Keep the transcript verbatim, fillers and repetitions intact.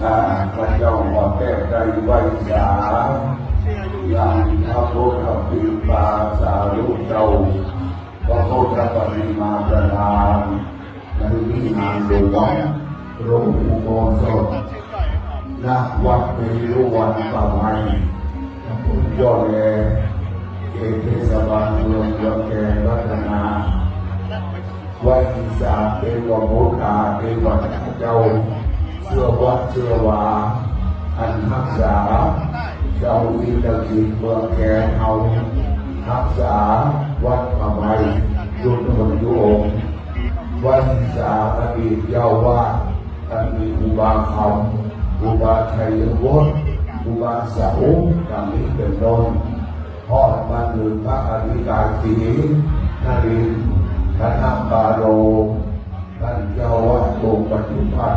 ข้าพเจ้าขอแต้มใต้ไหว้สา ยังพระพุทธปิดปาสาธุเจ้า พระพุทธปฏิมาประธาน ในวิหารหลวง พระอุโบสถ ณ วัดเวรุวันป่าไม้ ยอดแล เขตเทศบาลเมืองดอนแกนพัฒนา ไหว้สาเทพบุตรเทพเจ้า เสื้อวัดเสื้อวา อันฮักษา เจ้าวิสาหกิจเมืองแกนเฮา ฮักษาวัดป่าไม้ อยู่ตนอยู่องค์ ไหว้สาอดีตเจ้าวาด อันมีครูบาคำ ครูบาชัยวุฒิ ครูบาเสา ดังนี้เป็นต้น ฮอดมาเถิงพระอธิการศรีนรินทร์ ธนปาโล ต้านเจ้าอาวาสองค์ปัจจุบัน